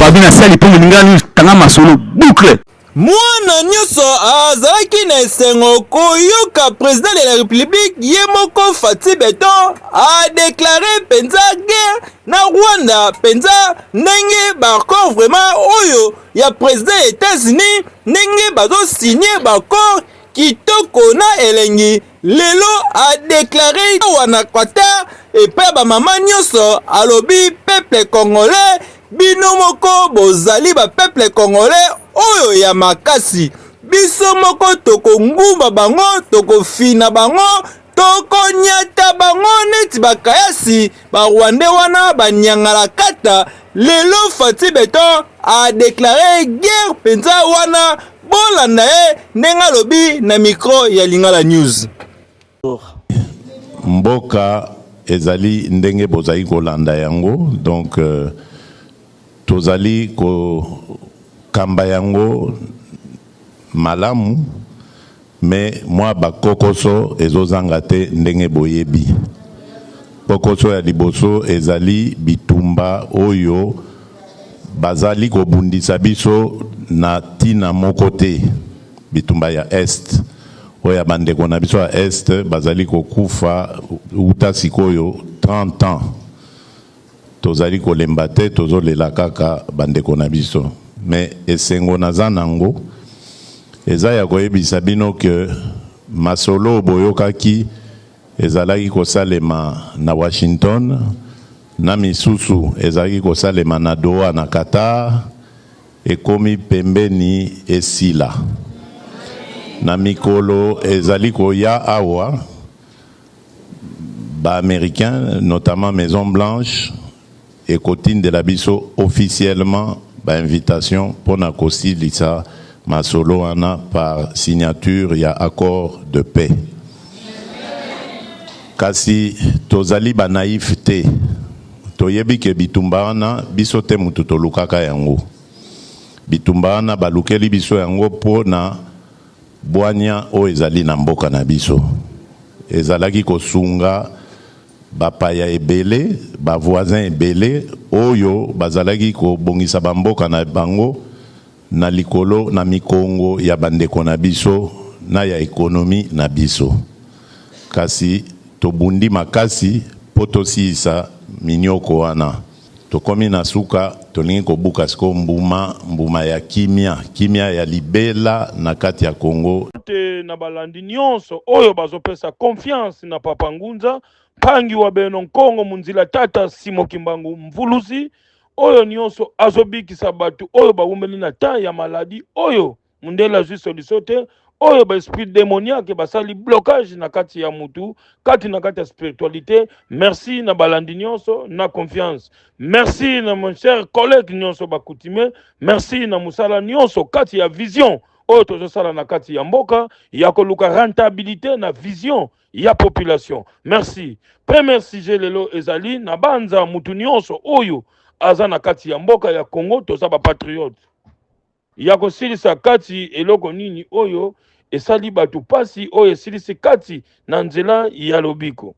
Babi na sali mpo moninga tanga masolo boucle. Mwana nyonso azalaki na esengo koyoka president de la Republique ye moko Fatshi Beton a declare mpenza guerre na Rwanda mpenza ndenge ba accord vraiment oyo ya president ya Etats-Unis ndenge bazo signe ba accord kitoko na elengi lelo a declare awa na Qatar epai ya bamama nyonso alobi peuple congolais bino moko bozali ba peuple congolais oyo ya makasi biso moko tokongumba bango tokofina bango tokonyata bango neti bakayasi ba rwandais wana banyangalakata lelo Fatshi Beton a declare guerre mpenza wana bolanda ye ndenge alobi na micro ya Lingala News. Mboka ezali ndenge bozali kolanda yango, donc tozali kokamba yango malamu, mais mwa bakokoso ezozanga te ndenge boyebi. Kokoso ya liboso ezali bitumba oyo bazali kobundisa biso na ntina moko te, bitumba ya Est oyo ya bandeko na biso ya Est bazali kokufa uta sikoyo 30 ans. Tozali kolemba te, tozolela kaka bandeko na biso. Mais esengo naza nango eza ya koyebisa bino ke masolo boyokaki ezalaki kosalema na Washington, na misusu ezalaki kosalema na Doha na Qatar, ekomi pembeni esila. Na mikolo ezali koya awa, ba-Américain, notamment Maison Blanche, ekotindela biso officiellement ba-invitation mpona kosilisa masolo wana par signature ya accord de paix. Kasi tozali banaïf te, toyebi ke bitumba wana biso te mutu tolukaka yango. Bitumba wana balukeli biso yango mpona bwanya oyo ezali na mboka na biso. Ezalaki kosunga bapaya ebele, bavoisin ebele oyo bazalaki kobongisa bamboka na bango na likolo na mikongo ya bandeko na biso na ya économie na biso. Kasi tobundi makasi mpo tosilisa minyoko wana. Tokomi na suka, tolingi kobuka sikoyo mbuma, mbuma ya kimia, kimia ya libela na kati ya Congo. Te na balandi nyonso oyo bazopesa confiance na Papa Ngunza Mpangi wa beno Nkongo Munzila Tata Simo Kimbangu Mvuluzi, oyo nyonso azobikisa bato oyo bawumeli na temps ya maladie oyo mundele azwi solution te, oyo ba esprit démoniaque basali blocage na kati ya mutu, kati na kati ya spiritualité. Merci na balandi nyonso na confiance, merci na mon cher collègue nyonso bakutime, merci na mosala nyonso kati ya vision oyo tozosala na kati ya mboka ya koluka rentabilité na vision ya population. Merci. Premier sujet lelo ezali na banza mutu nyonso oyo aza na kati ya mboka ya Congo, toza ba patriote ya kosilisa kati eloko nini oyo esali bato pasi, oyo esilisi kati na nzela ya lobiko.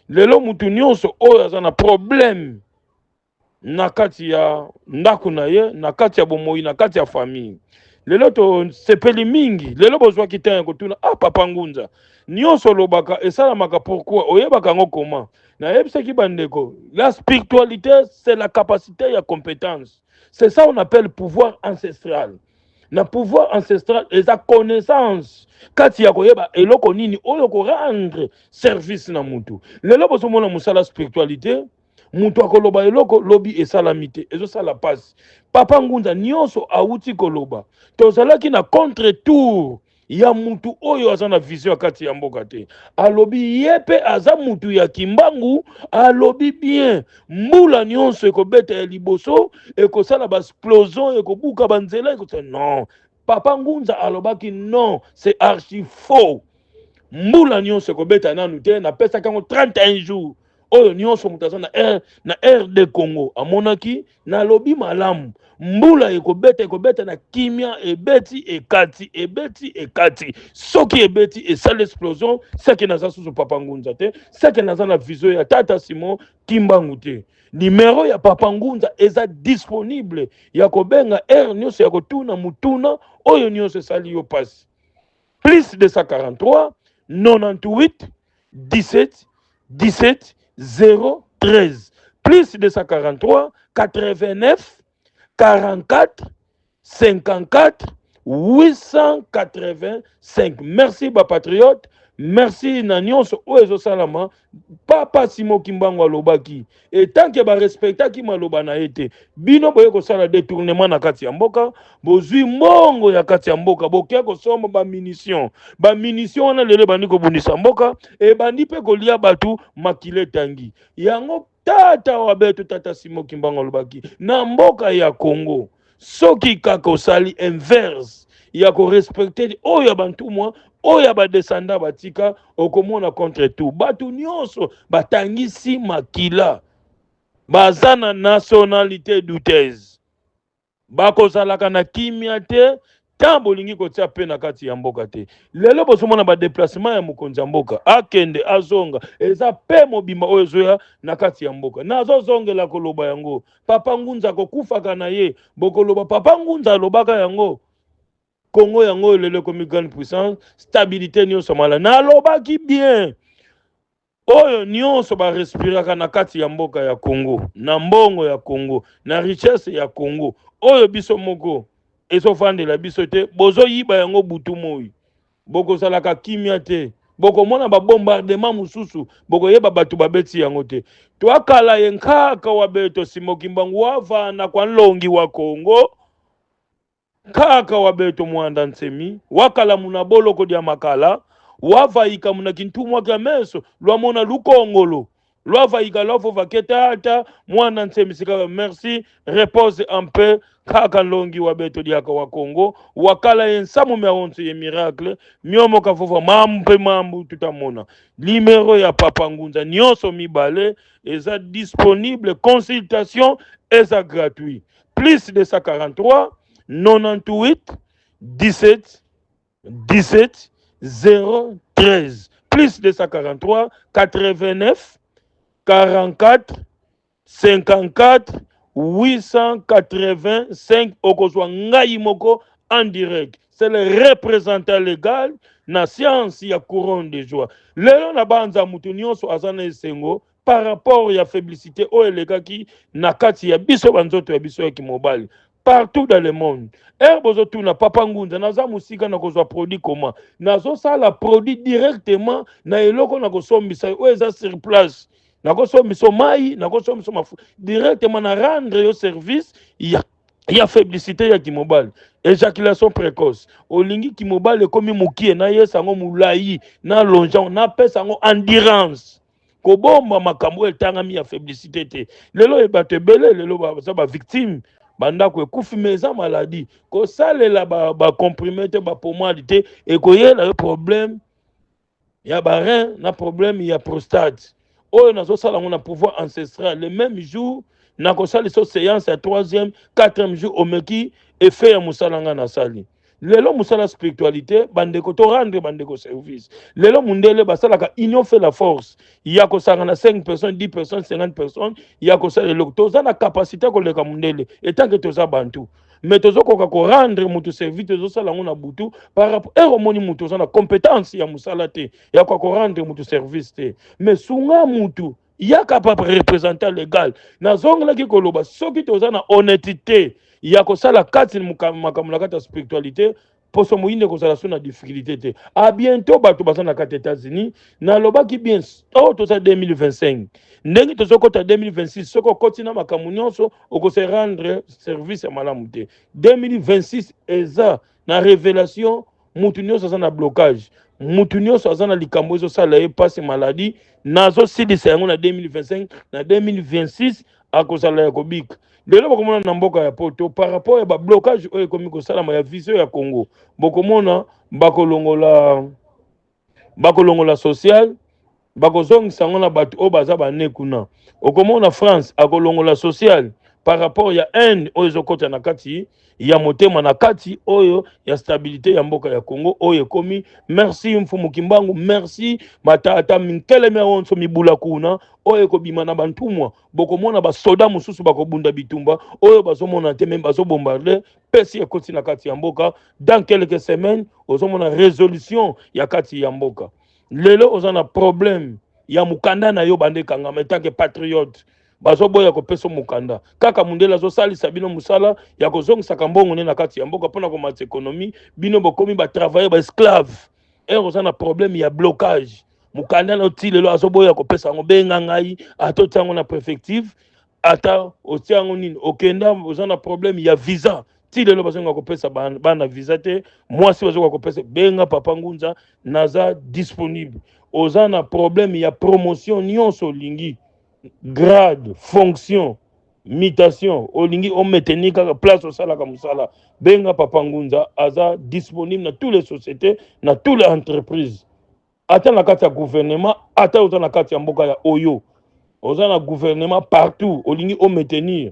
Lelo mutu nyonso oyo aza na problème na kati ya ndako na ye, na kati ya bomoi, na kati ya famille, lelo tosepeli mingi. Lelo bozwaki temps ya kotuna: "Ah, Papa Ngunza, nyonso olobaka esalamaka, pourquoi oyebaka yango koma?" Nayebisaki bandeko, la spiritualité, c'est la capacité ya compétence, c'est ça on appelle pouvoir ancestral. Na pouvoir ancestral eza connaissance kati ya koyeba eloko nini oyo korendre service na mutu. Lelo bozomona mosala spiritualité, mutu akoloba eloko lobi esalami te, ezosala mpasi. Papa Ngunza nyonso awuti koloba, tozalaki na contre tour ya mutu oyo aza na vision ya kati ya mboka te. Alobi ye mpe aza mutu ya Kimbangu, alobi bien mbula nyonso ekobeta ya liboso ekosala baexplosion, ekobuka banzela, ekosala. Non, Papa Ngunza alobaki non, c'est archi faux. Mbula nyonso ekobeta nanu te, napesaki yango 31 jours. Oyo nyonso moto aza na RD Congo amonaki nalobi malamu, mbula ekobeta, ekobeta na kimia. Ebeti, ekati, ebeti, ekati. Soki ebeti, esali explosion, seke naza susu Papa Ngunza te, seke naza na vision ya Tata Simon Kimbangu te. Numero ya Papa Ngunza eza disponible ya kobenga heure nyonso ya kotuna motuna oyo nyonso esali yo pasi. Plus 243 98 17 17 0 13 plus 243 89 44 54 885. Merci ba patriote, merci na nyonso oyo ezosalama. Papa Simo Kimbangu alobaki etanke barespectaki maloba na ye te, bino boye kosala detournement na kati ya mboka, bozwi mbongo ya kati ya mboka, boke kosomba bamunition. Bamunition wana lelo ebandi kobundisa mboka, ebandi mpe kolia bato, makila etangi yango. Tata wa beto, tata Simo Kimbangu alobaki na mboka ya Congo, soki kaka osali inverse ya korespecte oyo ya bantumwa, oyo ya badescendant batika, okomona contre tout. Bato nyonso batangisi makila baza na nationalité douteuse, bakozalaka na kimia te tant bolingi kotia pe na kati ya mboka te. Lelo bozomona ba déplacement ya mokonzi ya mboka, akende azonga, eza pe mobimba oyo ezoya na kati ya mboka. Nazozongela koloba yango, Papa Ngunza akokufaka na ye, bokoloba Papa Ngunza alobaka yango. Congo yango oyo lelo ekomi grande puissance, stabilité nyonso mala. Nalobaki bien, oyo nyonso ba respiraka na kati ya mboka ya Congo, na mbongo ya Congo, na richesse ya Congo, oyo biso moko ezofandela biso te, bozoyiba yango butu moi, bokozalaka kimia te, bokomona ba bombardement mosusu, bokoyeba bato babeti yango te. Twakala ye nkaka wa beto Simo Kimbangu wavana kwa nlongi wa Congo Kaka wa beto Muanda Nsemi wakala muna boloko dia makala, wavaika muna kintumwa kya meso lwamona lukongolo lwavaika lwavova ke tata Muanda Nsemi sika merci repose en paix kaka nlongi wa beto diaka wa Congo wakala ye nsamu mya onso ye miracle myomo kavova mambu mpe mambu tutamona. Numero ya Papa Ngunza nyonso mibale eza disponible, consultation eza gratuit. Plus 243 98 17 17 013 plus 243 89 44 54 885. Okozwa ngai moko en direct, c'est le représentant légal na science ya couronne de joie. Lelo na banza mutu nyonso aza na esengo par rapport ya faiblicité oyo elekaki na kati ya biso banzoto ya biso ya kimobali partout dans le monde. Heure bozotuna Papa Ngunza, naza mosika na kozwa produit comment? Nazosala produit directement na eloko na kosombisa oyo eza sur place, nakosombisa mai, nakosombisa mafuta directement, na rendre yo service ya faiblicité ya kimobali, éjaculation précoce. Olingi kimobali ekomi mokie, nayesa yango molai, na longe yango, napesa yango endurance. Kobomba makambo oyo etangami ya faiblicité te. Lelo bato ebele lelo baza bavictime, bandako ekufi, mais eza maladie. Kosalela bacomprimé te, bapomade te, ekoyela yo problème ya barein na problème ya prostate. Oyo nazosala yango na pouvoir ancestral, le même jour nakosalisa séance ya troisième, quatrième jour, omeki effet ya mosala nga nasali. Lelo mosala spiritualité, bandeko, to rendre bandeko service. Lelo mundele basalaka union fait la force, ya kosangana 5 personnes, 10 personnes, 50 personnes, ya kosala eloko. Toza na capacité koleka mundele etanke toza bantu, mais tozokoka korendre motu service. Tozosala yango na butu par rapport heure omoni motu oza na compétence ya mosala te ya koka korendre motu service te, mais sunga mutu, yaka pa représentant légal. Nazongelaki koloba, soki toza na honnêteté ya kosala kati makambo na kati ya spiritualité, poso moyinde kozala so na difficulté te. A bientôt bato baza na kati États-Unis. Nalobaki bien, oyo toza 2025, ndenge tozokɔta 2026, soki okɔti na makambo nyonso, okose rendre service ya malamu te. 2026 eza na révélation. Mutu nyonso aza na blocage, mutu nyonso aza na likambo ezosala ye mpasi, maladie, nazosilisa yango na 2025. Na 2026 akozala ya kobika. Lelo bokomona na mboka ya poto, par rapport ya bablocage oyo ekomi kosalama ya vision ya Congo, bokomona bakolongola social, bakozongisa yango na bato oyo baza bane kuna. Okomona France akolongola social. par rapport ya haine oyo ezokota na kati ya motema na kati oyo ya stabilité ya mboka ya Congo oyo ekomi. Merci Mfumu Kimbangu, merci matata minkelemi onso mibula kuna oyo ekobima na bantumwa. Bokomona basoda mosusu bakobunda bitumba oyo bazomona te, me bazobombarde pesi ekoti na kati ya mboka. Dans quelques semaines ozomona résolution ya kati ya mboka. Lelo oza na problème ya mokanda na yo, banda ekangama etanke patriote, bazoboya kopesa mokanda. Kaka mundele azosalisa bino mosala ya kozongisaka mbongo nde na kati ya mboka mpona komatisa économie. Bino bokomi batravailleur, baesclave. Ere oza na problème ya blocage mokanda na oti lelo azoboya kopesa yango, benga ngai, ata otia yango na préfecture, ata otia yango nini, okenda. Oza na problème ya visa, ti lelo bazonga kopesa bana visa te, mwasi bazoka kopesa, benga Papa Ngunza, naza disponible. Oza na problème ya promotion nyonso, olingi grade, fonction, mutation, olingi omaintenir kaka place osalaka mosala, benga Papa Ngunza, aza disponible na tous les sociétés, na tous les entreprises, ata na kati ya gouvernement, ata oza na kati ya mboka ya oyo oza na gouvernement, partout olingi omaintenir,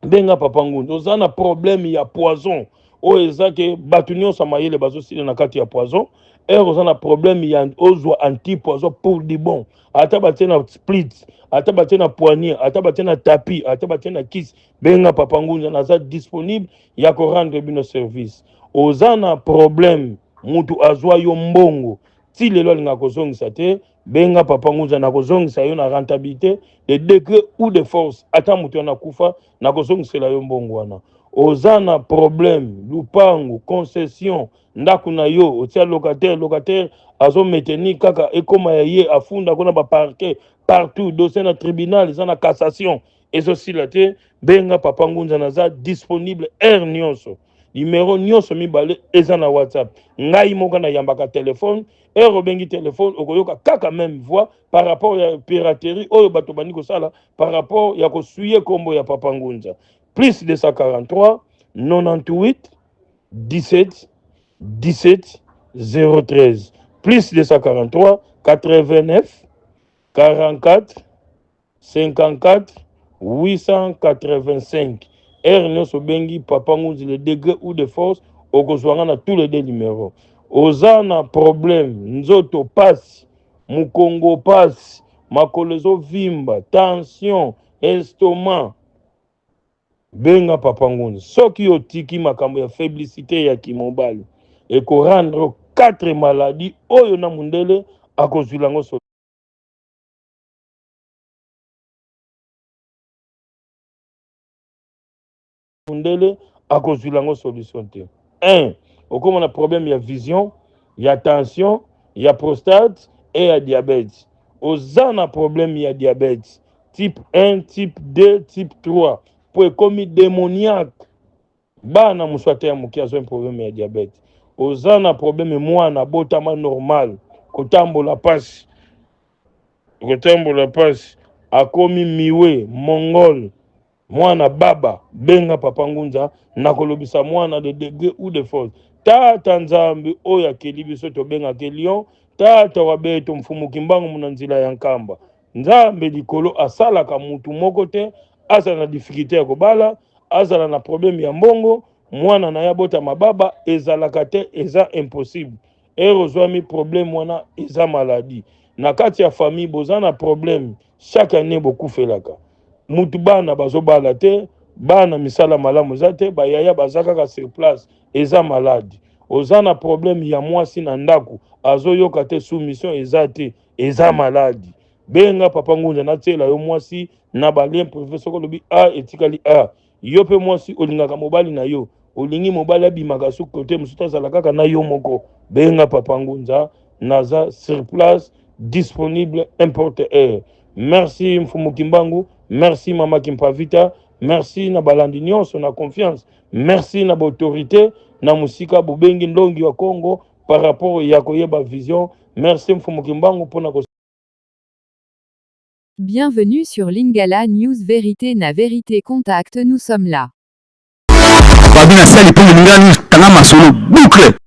benga Papa Ngunza. Oza na problème ya poison oyo eza ke bato nyonso ya mayele bazosila na kati ya poison. Ere oza na problème ya ozwa anti poison pour du bon, ata batie na split, ata batie na poignet, ata batie na tapis, ata batie na kisi, benga Papa Ngunza, naza disponible ya korendre bino service. Oza na problème, mutu azwa yo mbongo ti lelo alingaka kozongisa te, benga Papa Ngunza, nakozongisa yo na rentabilité de degré ou de force. Ata moto wana akufa, nakozongisela yo mbongo wana. Oza na problème lupango, concession, ndako na yo otia locataire, locataire azomaintenir kaka ekóma ya ye, afunda kuna baparquet partout, dossier na tribunal eza na cassation, ezosila te, benga Papa Ngunza, naza disponible heure nyonso. Numero nyonso mibale eza na WhatsApp. Ngai moko nayambaka telefone. Heure obengi telefone, okoyoka kaka même voix par rapport ya piraterie oyo bato bandi kosala par rapport ya kosuye nkombo ya Papa Ngunza. Plus 243 98 17 17 013, plus 243 89 44 54 885. Heure nyonso obengi Papa Ngunzi, le degré ou de force, okozwanga na tous les deux numéros. Oza na problème nzoto pasi, mokongo pasi, makolo ezovimba, tension, estomac, benga Papa Ngunzi. Soki otiki makambo ya faiblesse ya kimobali, ekorendre 4 maladies oyo na mundele akozwila yango mundele akozwila yango solution te. 1, okóma na problème ya vision, ya tension, ya prostate e ya diabète. Oza na problème ya diabète type 1, type 2, type 3, mpo ekomi démoniaque, bana mosu ata ya moke azwa problème ya diabète. Oza na problème mwana abotama normal, kotambola pasi, kotambola pasi, akomi miwe mongol, mwana baba, benga Papa Ngunza, nakolobisa mwana de degré ou de force. Tata Nzambe oyo akeli biso, tobengaka lion, tata wa beto, Mfumu Kimbangu, muna nzela ya Nkamba, Nzambe likolo, asalaka mutu moko te azala na difficulté ya kobala, azala na problème ya mbongo, mwana na ye abotama baba, ezalaka te, eza impossible. Ere ozwami problème wana, eza maladie na kati ya famille. Boza na problème, chaque année bokufelaka mutu, bana bazobala te, bana misala malamu eza te, bayaya baza kaka sur place, eza maladie. Oza na problème ya mwasi na ndako, azoyoka te, soumission eza te, eza maladie, benga Papa Ngunza, natiela yo mwasi na balien privé. Soki olobi a, etikali a. Yo mpe mwasi, olingaka mobali na yo, olingi mobali abimaka su kote mosusu, azala kaka na yo moko, benga Papa Ngunza, naza sur place, disponible n'importe heure. Merci Mfumu Kimbangu, merci Mama Kimpavita, merci na balandi nyonso na confiance, merci na baautorité na mosika bobengi ndongi ya Congo par rapport ya koyeba vision. Merci Mfumu Kimbangu mpona. Bienvenue sur Lingala News Vérité na Vérité. Contact, nous sommes là. Babi na sali mpo Lingala News, tanga masolo, boucle.